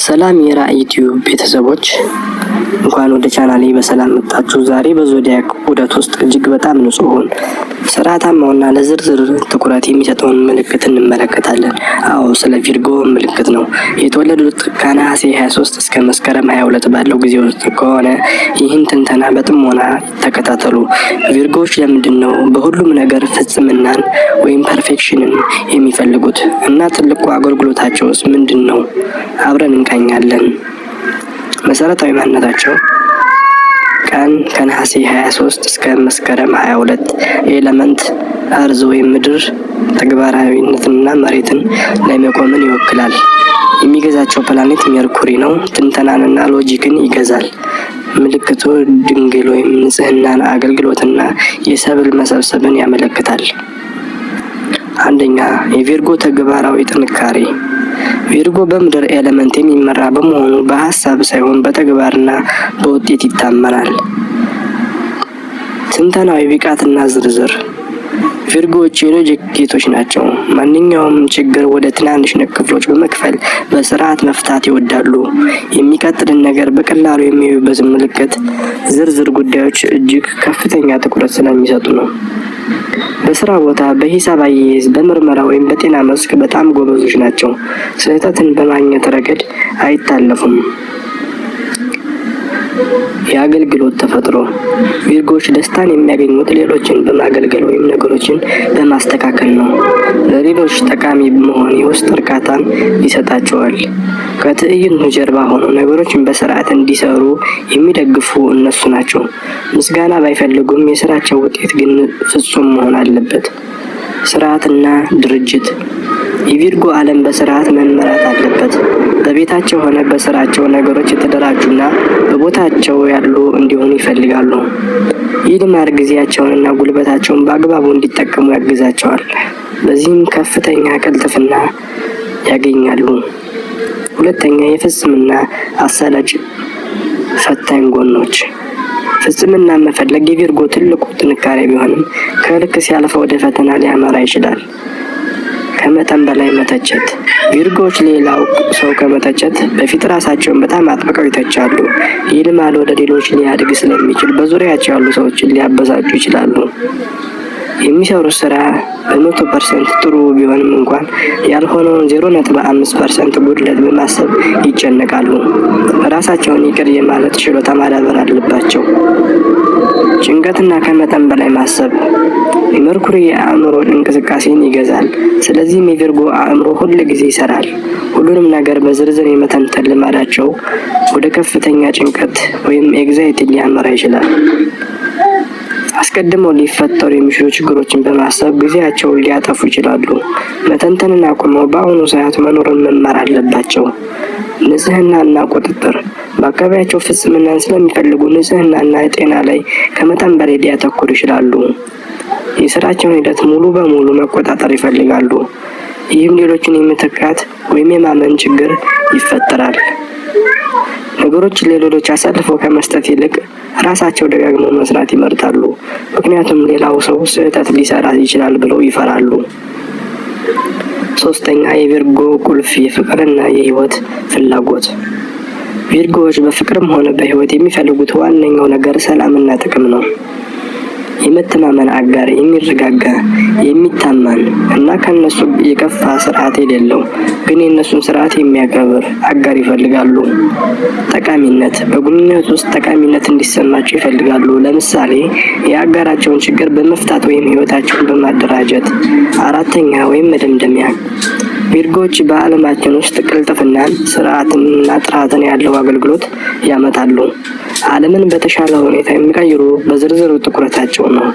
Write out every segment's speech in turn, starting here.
ሰላም የራእይ ቲዩብ ቤተሰቦች፣ እንኳን ወደ ቻናሌ በሰላም መጣችሁ። ዛሬ በ zodiac ዑደት ውስጥ እጅግ በጣም ንጹሑን፣ ስርዓታማውና ለዝርዝር ትኩረት የሚሰጠውን ምልክት እንመለከታለን። አዎ፣ ስለ Virgo ምልክት ነው። የተወለዱት ከነሐሴ 23 እስከ መስከረም 22 ባለው ጊዜ ውስጥ ከሆነ ይህን ትንተና በጥሞና ተከታተሉ። Virgo ዎች ለምንድን ነው በሁሉም ነገር ፍጽምናን ወይም perfection ን የሚፈልጉት እና ትልቁ አገልግሎታቸውስ ምንድን ነው? አብረን እንቃኛለን። መሰረታዊ ማንነታቸው፦ ቀን ከነሐሴ 23 እስከ መስከረም 22፣ element earth ወይም ምድር፣ ተግባራዊነትንና መሬትን ላይ መቆምን ይወክላል። የሚገዛቸው ፕላኔት ሜርኩሪ ነው። ትንተናንና logic ን ይገዛል። ምልክቱ ድንግል ወይም ንጽህናን፣ አገልግሎትና የሰብል መሰብሰብን ያመለክታል። አንደኛ፣ የ Virgo ተግባራዊ ጥንካሬ። Virgo በምድር element የሚመራ በመሆኑ በሀሳብ ሳይሆን በተግባርና በውጤት ይታመናል። ትንተናዊ ብቃትና ዝርዝር፦ Virgo ዎች የ logic ጌቶች ናቸው። ማንኛውም ችግር ወደ ትናንሽ ክፍሎች በመክፈል በስርዓት መፍታት ይወዳሉ። የሚቀጥልን ነገር በቀላሉ የሚያዩበት ምልክት ዝርዝር ጉዳዮች እጅግ ከፍተኛ ትኩረት ስለሚሰጡ ነው። በስራ ቦታ፣ በሂሳብ አያያዝ፣ በምርመራ ወይም በጤና መስክ በጣም ጎበዞች ናቸው። ስህተትን በማግኘት ረገድ አይታለፉም። የአገልግሎት ተፈጥሮ፦ Virgo ዎች ደስታን የሚያገኙት ሌሎችን በማገልገል ወይም ነገሮችን በማስተካከል ነው። ለሌሎች ጠቃሚ መሆን የውስጥ እርካታን ይሰጣቸዋል። ከትዕይንቱ ጀርባ ሆነው ነገሮችን በስርዓት እንዲሰሩ የሚደግፉ እነሱ ናቸው። ምስጋና ባይፈልጉም የስራቸው ውጤት ግን ፍጹም መሆን አለበት። ስርዓትና ድርጅት፦ የ Virgo ዓለም በስርዓት መመራት አለበት። በቤታቸው ሆነ በስራቸው ነገሮች የተደራጁና በቦታቸው ያሉ እንዲሆኑ ይፈልጋሉ። ይህ ልማድ ጊዜያቸውንና ጉልበታቸውን በአግባቡ እንዲጠቀሙ ያግዛቸዋል። በዚህም ከፍተኛ ቅልጥፍና ያገኛሉ። ሁለተኛ፣ የፍጽምና አሳላጭ ፈታኝ ጎኖች። ፍጽምና መፈለግ የ Virgo ትልቁ ጥንካሬ ቢሆንም ከልክ ሲያልፍ ወደ ፈተና ሊያመራ ይችላል። ከመጠን በላይ መተቸት፦ Virgo ዎች ሌላው ሰው ከመተቸት በፊት ራሳቸውን በጣም አጥብቀው ይተቻሉ። ይህ ልማድ ወደ ሌሎች ሊያድግ ስለሚችል በዙሪያቸው ያሉ ሰዎችን ሊያበሳጩ ይችላሉ። የሚሰሩት ስራ በ100% ጥሩ ቢሆንም እንኳን ያልሆነውን 0.5% ጉድለት በማሰብ ይጨነቃሉ። ራሳቸውን ይቅር የማለት ችሎታ ማዳበር አለባቸው። ጭንቀትና ከመጠን በላይ ማሰብ፦ የመርኩሪ የአእምሮ እንቅስቃሴን ይገዛል። ስለዚህም የ Virgo አእምሮ ሁል ጊዜ ይሰራል። ሁሉንም ነገር በዝርዝር የመተንተን ልማዳቸው ወደ ከፍተኛ ጭንቀት ወይም anxiety ሊያመራ ይችላል። አስቀድመው ሊፈጠሩ የሚችሉ ችግሮችን በማሰብ ጊዜያቸውን ሊያጠፉ ይችላሉ። መተንተንን አቁመው በአሁኑ ሰዓት መኖርን መማር አለባቸው። ንጽህናና ቁጥጥር፦ በአካባቢያቸው ፍጽምናን ስለሚፈልጉ ንጽህናና ጤና ላይ ከመጠን በላይ ሊያተኩሩ ይችላሉ። የስራቸውን ሂደት ሙሉ በሙሉ መቆጣጠር ይፈልጋሉ። ይህም ሌሎችን የመተካት ወይም የማመን ችግር ይፈጠራል። ነገሮችን ለሌሎች አሳልፈው ከመስጠት ይልቅ ራሳቸው ደጋግመው መስራት ይመርጣሉ። ምክንያቱም ሌላው ሰው ስህተት ሊሰራ ይችላል ብለው ይፈራሉ። ሶስተኛ፣ የ Virgo ቁልፍ የፍቅርና የህይወት ፍላጎት። Virgo ዎች በፍቅርም ሆነ በህይወት የሚፈልጉት ዋነኛው ነገር ሰላምና ጥቅም ነው። የመተማመን አጋር፣ የሚረጋጋ፣ የሚታመን እና ከነሱ የከፋ ስርዓት የሌለው ግን የእነሱን ስርዓት የሚያከብር አጋር ይፈልጋሉ። ጠቃሚነት፦ በግንኙነት ውስጥ ጠቃሚነት እንዲሰማቸው ይፈልጋሉ። ለምሳሌ የአጋራቸውን ችግር በመፍታት ወይም ህይወታቸውን በማደራጀት። አራተኛ ወይም መደምደሚያ፣ Virgo ዎች በዓለማችን ውስጥ ቅልጥፍናን፣ ስርዓትንና ጥራትን ያለው አገልግሎት ያመጣሉ። ዓለምን በተሻለ ሁኔታ የሚቀይሩ በዝርዝሩ ትኩረታቸው ነው።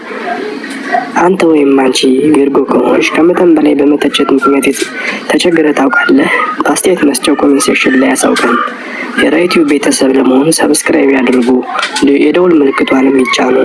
አንተ ወይም አንቺ Virgo ከሆንሽ ከመጠን በላይ በመተቸት ምክንያት ተቸግረህ ታውቃለህ? በአስተያየት መስጫው comment section ላይ ያሳውቀን። የራይቲዩ ቤተሰብ ለመሆን subscribe ያድርጉ፣ የደውል ምልክቷንም ይጫኑ።